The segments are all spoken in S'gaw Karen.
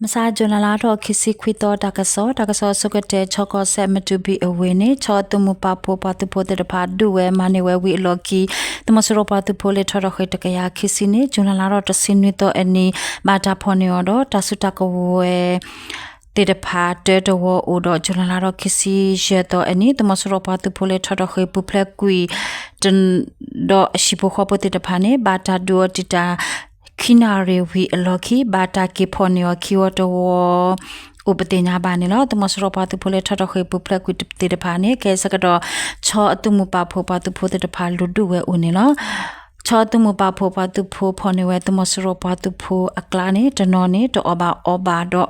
မဆါ June လါထီၣ်ခံဆံခွံသီ တၢ်ကစီၣ်, တၢ်ကစီၣ်အဆိကတၢၢ် ခၠီကီၢ်စဲၣ် မတူၢ်ဘံၣ်အဝ့ၢ်န့ၣ် ခၠီအသုးမုၢ်ပာ်ဖှိၣ်ပှၤသုးဖိသ့ၣ်တဖၣ် ဒုးဝဲမၤန့ၢ်ဝဲဝံၤအလီၢ်ခံ သုးမီၤစိရိၤပှၤသုးဖိလၢထီၣ်ထီၣ်ဃ့ၢ်တကယၤခံဆံန့ၣ် June လါထီၣ်တဆံနွံသီအနံၤ ဘၣ်တၢ်ဖီၣ်န့ၢ်အီၤဒီး တၢ်စုတၢ်ကဝဲၤ သ့ၣ်တဖၣ်တၢတဝီအိၣ်ဒီး June လါထီၣ်ခံဆံယဲၢ်သီအနံၤ သုးမီၤစိရိၤပှၤသုးဖိလၢထီၣ်ထီၣ်ဃ့ၢ်ပူၤဖျဲးကွံာ် ဒီးအဟံၣ်ဖိဃီဖိသ့ၣ်တဖၣ်န့ၣ် ဘၣ်တၢ်ဒုးအီၤတံာ်တာ် ခံနၣ်ရံၣ်ဝံၤအလီၢ်ခံ ဘၣ်တၢ်က့ၤဖီၣ်န့ၢ်အီၤခံဝီတဝီ အိၣ်ပသ့ၣ်ညါဘၣ်န့ၣ်လီၤ. သုးမီၤစိရိၤပှၤသုးဖိလၢထီၣ်ထီၣ်ဃ့ၢ်ပူၤဖျဲးကွံာ်သ့ၣ်တဖၣ်န့ၣ် ခဲအံၤဆၢကတီၢ် ခၠီအသုးမုၢ်ပာ်ဖှိၣ်ပှၤသုးဖိသ့ၣ်တဖၣ်လူၤဒုးဝဲအိၣ်န့ၣ်လီၤ. ခၠီသုးမုၢ်ပာ်ဖှိၣ်ပှၤသုးဖိဖီၣ်န့ၢ်ဝဲသုးမီၤစိရိၤပှၤသုးဖိအကျါန့ၣ် တနီၤန့ၣ် တအီၣ်ဘၣ်အီဘၣ်ဒီး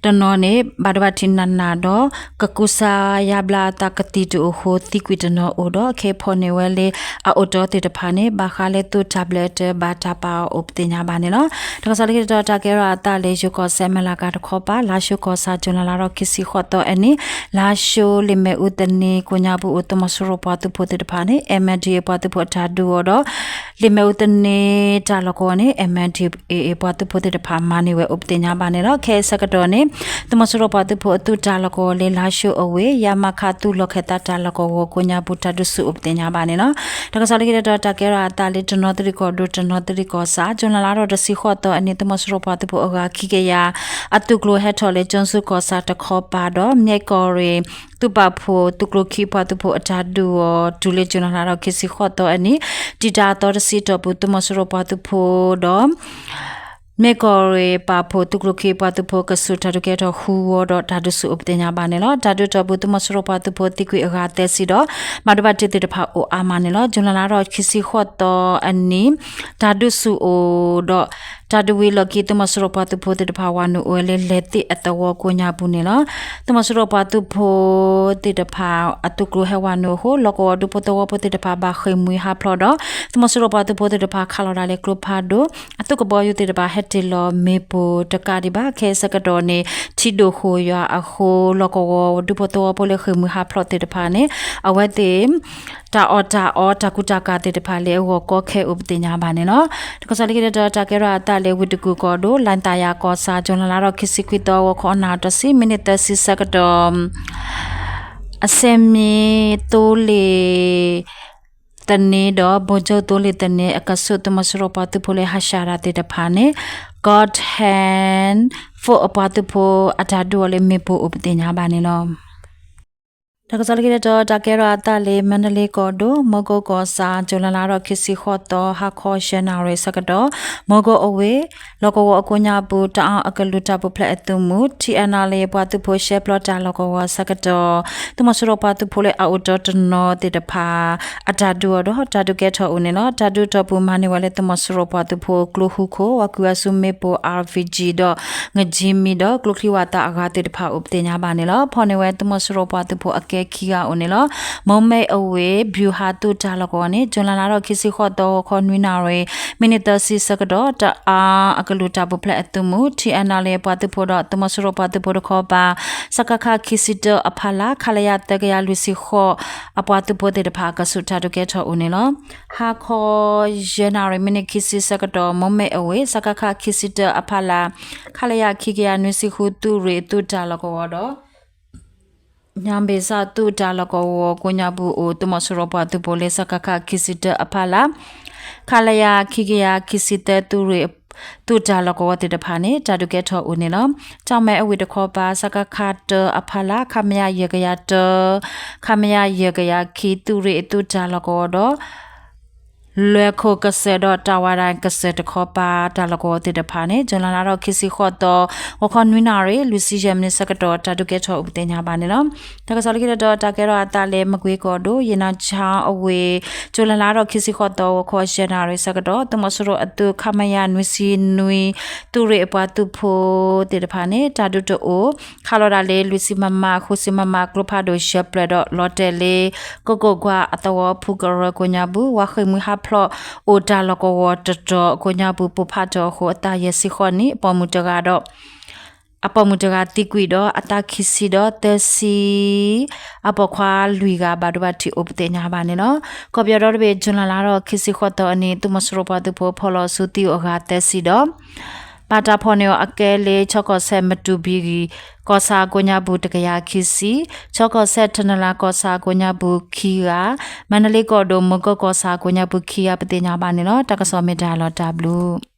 တနီၤန့ၣ် ဘၣ်ဒိဘၣ်ထံးနးနးဒီး ကကူစါယါဘျါအသးကသံၣ်တအိၣ်အဃိ သံကွံာ်တနီၤအိၣ်ဒီး ခဲအံၤဖီၣ်န့ၢ်ဝဲလၢအအိၣ်တီသ့ၣ်တဖၣ်န့ၣ် ဘၣ်ဃးလၢသုးတၢ်ဘျၢအတၢ်ဘၣ်တၢ်ပာ်အီၤအိၣ်ပသ့ၣ်ညါဘၣ်န့ၣ်လီၤ. တၢ်ကစီၣ်လၢခံတတီၤ တၢ်ကဲထီၣ်အသးလၢယိၤကီၢ်စဲၣ် မဲၢ်လးကၤတခီပၤ လါၡိကီၢ်ဆၣ် June လါထီၣ်ခံဆံဃိးသီအနံၤ လါၡိလ့ၣ်မ့ၣ်အူသန့ ကိးညါပူၤအိၣ် သုးမီၤစိရိၤပှၤသုးဖိသ့ၣ်တဖၣ်န့ၣ် MNDAA ပှၤသုးဖိအတၢ်ဒုးအီၤဒီး လ့ၣ်မ့ၣ်အူသန့တၢ်လီၢ်ကဝီၤန့ၣ် MNDAA ပှၤသုးဖိသ့ၣ်တဖၣ်မၤန့ၢ်ဝဲအိၣ်ပသ့ၣ်ညါဘၣ်န့ၣ်လီၤ. ခဲအံၤဆၢကတီၢ်န့ၣ် သုးမီၤစိရိၤပှၤသုးဖိအသုးတၢ်လီၢ်ကဝီၤလၢလါၡိအဝ့ၢ် ရမခ သုးလီၢ်ခၢၣ်သးတၢ်လီၢ်ကဝီၤကိးညါပူၤ တၢ်ဒုးဆူၣ်အိၣ်ပသ့ၣ်ညါဘၣ်န့ၣ်လီၤ. တၢ်ကစီၣ်လၢခံတတီၤ တၢ်ကဲထီၣ်အသးလၢတနီသရံၣ်ကီၢ်ဒိၣ် တနီသရံၣ်ကီၢ်ဆၣ် June လါထီၣ်တဆံဃိးသီအနံၤ သုးမီၤစိရိၤပှၤသုးဖိအဂၤခံကယၤ အသုးကျိၤဟဲထီၣ်လၢကၠိဆူကီၢ်ဆၣ်တခီပၤဒီး မၠဲၣ်ကီၢ်ရ့ၣ် သုးပာ်ဖှိၣ်သုးကျိၤခံပှၤသုးဖိအတၢ်ဒုးအီၤ တုၤလၢ June လါထီၣ်ခံဆံဃိးသီအနံၤ တံာ်တာ်အသီတဆံတီၢ်ပူၤ သုးမီၤစိရိၤပှၤသုးဖိဒီး မ့ၢ်ကီၢ်ရ့ၣ်ပာ်ဖှိၣ်သုးကျိၤခံပှၤသုးဖိကဆူးတၢ်ဒုးကဲထီၣ်ဃုဝီဒီး တၢ်ဒုးဆူၣ်အိၣ်ပသ့ၣ်ညါဘၣ်န့ၣ်လီၤ. တၢ်ဒုးတီၢ်ပူၤ သုးမီၤစိရိၤပှၤသုးဖိသံကွံာ်အဂၤသၢဆံဒီး ဘၣ်ဒိဘၣ်ထံးသ့ၣ်တဖၣ်အိၣ်အါမးန့ၣ်လီၤ. ကၠူၤလါလါထီၣ်ခံဆံဃိးသီအနံၤ တၢ်ဒုးဆူၣ်အိၣ်ဒီး တၢ်ဒုးဝံၤအလီၢ်ခံ သုးမီၤစိရိၤပှၤသုးဖိသ့ၣ်တဖၣ်ဝၤနုာ်အိၣ်ဝဲလၢလဲၤသ့ၣ်အသဝီကိးညါပူၤန့ၣ်လီၤ. သုးမီၤစိရိၤပှၤသုးဖိသ့ၣ်တဖၣ်အသုးကျိၤဟဲဝၤနုာ်အဃိ လီၢ်ကဝီၤဒူဖိသဝီဖိသ့ၣ်တဖၣ်ဘၣ်ဃ့ၢ်မှံဟးဖျိးဒီး သုးမီၤစိရိၤပှၤသုးဖိသ့ၣ်တဖၣ်ခးလီၤဒၣ်လၢကျိဖးဒိၣ် အသုးကဘီယူၤသ့ၣ်တဖၣ်ဟဲတ့ၢ်လီၤမ့ၣ်ပိၢ်တကးဒံးဘၣ် ခဲအံၤဆၢကတီၢ်န့ၣ် ထံဒိၣ်ဃိၣ်ယွၤအဃိ လီၢ်ကဝီၤဒူဖိသဝီဖိလၢဃ့ၢ်မှံဟးဖျိးသ့ၣ်တဖၣ်န့ၣ် အဝဲသ့ၣ် တၢ်အီၣ်တၢ်အီတၢ်ကူတၢ်ကၤသ့ၣ်တဖၣ်လၢအဂီၢ်ကီခဲအိၣ်ပသ့ၣ်ညါဘၣ်န့ၣ်လီၤ. တၢ်ကစီၣ်လၢခံတတီၤ တၢ်ကဲထီၣ်အသးလၢဝ့ၢ်တကူၣ်ကီၢ်ဒိၣ် လၢသးယၤကီၢ်ဆၣ် ကၠူၤလါလါထီၣ်ခံဆံခွံသီ ဂီၤခီနၣ်ရံၣ်တဆံ မံးနံးသၢဆံဆၢကတီၢ် အစဲမံသိလ့ၣ်သန့ဒီး ဘိၣ်ကၠိၣ်သိလ့ၣ်သန့ အကဆူး သုးမီၤစိရိၤပှၤသုးဖိလၢဟးဆှဲးတၢ်သ့ၣ်တဖၣ်န့ၣ် ကီၢ်ထဲၣ် ဖိအပှၤသုးဖိအတၢ်ဒုးအီၤလၢမ့ၣ်ပိၢ်အိၣ်ပသ့ၣ်ညါဘၣ်န့ၣ်လီၤ. တၢ်ကစီၣ်လၢခံတတီၤ တၢ်ကဲထီၣ်အသးလၢမါဒလ့ကီၢ်ဒိၣ် မီကိကီၢ်ဆၣ် ကၠူၤလါလါထီၣ်ခံဆံဃိးသီ ဟါခီယဲၢ်နၣ်ရံၣ်ဆၢကတီၢ် မီကိအဝ့ၢ် လီၢ်ကဝီၤအကိးညါပူၤ တအၣ်အကလုၢ်တၢ်ပူၤဖျဲးအသုးမုၢ် ထံၣ်အဲၣ်နၣ်လ့ၣ် ပှၤသုးဖိရှဲပျီတၢ်လီၢ်ကဝီၤဆၢကတီၢ် သုးမီၤစိရိၤပှၤသုးဖိလၢအအိၣ်တီတနီၤသ့ၣ်တဖၣ် အတၢ်ဒုးအီၤဒီး တၢ်ဒုးကဲထီၣ်အိၣ်န့ၣ်လီၤ. တၢ်ဒုးတီၢ်ပူၤမၤန့ၢ်ဝဲလၢသုးမီၤစိရိၤပှၤသုးဖိကျိဟူခိၣ် ဝၤကွံာ်ဝၤဆူမ့ၣ်ပိၢ် RPG ဒီး ငကၠံမံၤဒီး ကျိချံဝၣ်သၣ်အဂၤသ့ၣ်တဖၣ်အိၣ်ပသ့ၣ်ညါဘၣ်န့ၣ်လီၤ. ဖီၣ်န့ၢ်ဝဲသုးမီၤစိရိၤပှၤသုးဖိအကဲခံဂၤအိၣ်န့ၣ်လီၤ. မိၢ်မဲၣ်အဝ့ၢ် ဘျူၤဟးသုးတၢ်လီၢ်ကဝီၤန့ၣ် ကၠူၤလါလါထီၣ်ခံဆံဃိးသီ ဂီၤခီနွံနၣ်ရံၣ် မံးနံးသၢဆံဆၢကတီၢ် တအၣ်အကလုၢ်တၢ်ပူၤဖျဲးအသုးမုၢ် ထံၣ်အဲၣ်နၣ်လ့ၣ်ပှၤသုးဖိဒီး သုးမီၤစိရိၤပှၤသုးဖိတခီပၤ စကခ ခံဆံတၢအဖီလာ် ခလရ သၢကယၤလွံၢ်ဆံဃိး အပှၤသုးဖိသ့ၣ်တဖၣ် ကဆူးတၢ်ဒုးကဲထီၣ်အိၣ်န့ၣ်လီၤ. ဟါခီယဲၢ်နၣ်ရံၣ် မံးနံးခံဆံဆၢကတီၢ် မိၢ်မဲၣ်အဝ့ၢ် စကခ ခံဆံတၢအဖီလာ် ခလရ ခံကယၤနွံဆံဃု သုးရ့ၣ်အသုးတၢ်လီၢ်ကဝီၤဒီး ညါဘ့ၣ်စၣ်သုးတၢ်လီၢ်ကဝီၤကိးညါပူၤအိၣ် သုးမီၤစိရိၤပှၤသုးဖိလၢ စကခ ခံဆံတၢအဖီလာ် ခလရ ခံကယၤခံဆံသၢ သုးရ့ၣ်သုးတၢ်လီၢ်ကဝီၤသ့ၣ်တဖၣ်န့ၣ် တၢ်ဒုးကဲထီၣ်အိၣ်န့ၣ်လီၤ. ကၠီၣ်မဲအဝ့ၢ်တခီပၤ စကခ တၢအဖီလာ် ခမရ ယဲၢ်ကယၤတၢ ခမရ ယဲၢ်ကယၤခံ သုးရ့ၣ်အသုးတၢ်လီၢ်ကဝီၤဒီး လွဲၢ်ခိၣ်ကစၢၢ်ဒီးတၢ်ဝးဒၣ်ကစၢၢ်တခီပၤ တၢ်လီၢ်ကဝီၤသ့ၣ်တဖၣ်န့ၣ် ကၠူၤလါလါထီၣ်ခံဆံဃိးသီ ဂီၤခီနွံနၣ်ရံၣ် လွံၢ်ဆံယဲၢ်မံးနံးဆၢကတီၢ် တၢ်ဒုးကဲထီၣ်အိၣ်ပသ့ၣ်ညါဘၣ်န့ၣ်လီၤ. တၢ်ကစီၣ်လၢခံတတီၤ တၢ်ကဲထီၣ်အသးလၢမကွ့ကီၢ်ဒိၣ် ယ့ၣ်နါဆါအဝ့ၢ် ကၠူၤလါလါထီၣ်ခံဆံဃိးသီ ဂီၤခီယဲၢ်နၣ်ရံၣ်ဆၢကတီၢ် သုးမီၤစိရိၤအသုး ခမရ နွံဆံနွံ သုးရ့ၣ်အပှၤသုးဖိသ့ၣ်တဖၣ်န့ၣ် တၢ်ဒုးတအိၣ် ခးလီၤဒၣ်လၢ လွံၢ်ဆံမမ ဃုဆံမမ ကျိဖးဒိၣ်ယဲၢ်ဖျၢၣ်ဒီး လီၤတဲာ်လၢ ကီၢ်ကိၣ်ကွၢ်အသဝီဖုကရၢကိးညါပူၤ ဝၤဃ့ၢ်မှံဟးဖျိးအိၣ်တၢ်လီၢ်ကဝီၤတတီၤကိးညါပူၤ ပိၢ်ဖးထီၣ်အဃိ အသးယဲၢ်ဆံဃိးနံၣ် အပိာ်မုၣ်တဂၤဒီး အပိာ်မုၣ်တဂၤသံကွံာ်ဒီး အသးခံဆံဒီးသၢဆံ အပိာ်ခွါလွံၢ်ဂၤ ဘၣ်ဒိဘၣ်ထံးအိၣ်ပသ့ၣ်ညါဘၣ်န့ၣ်လီၤ. ကီၢ်ပယီၤဒီတဘ့ၣ် ကၠူၤလါလါထီၣ်ခံဆံဃိးသီအနံၤ သုးမီၤစိရိၤပှၤသုးဖိဖီၣ်လီၤဆူသံအိၣ်အဂၤသၢဆံဒီး ဘၣ်တၢ်ဖီၣ်န့ၢ်အီၤအကဲလၢ ချၢကီၢ်စဲၣ်မတူၢ်ဘံၣ်ဂံၢ် ကီၢ်ဆၣ်ကိးညါပူၤတကယၤခံဆံ, ချၢကီၢ်စဲၣ်ထနလၤကီၢ်ဆၣ်ကိးညါပူၤခံဂၤ, မါနလ့ကီၢ်ဒိၣ်မုၢ်ကၢကီၢ်ဆၣ်ကိးညါပူၤခံဂၤ ပသ့ၣ်ညါဘၣ်န့ၣ်လီၤ. တၢ်ကစီၣ်မ့ၢ်တၢ်လီၤတၢ်ဘျုး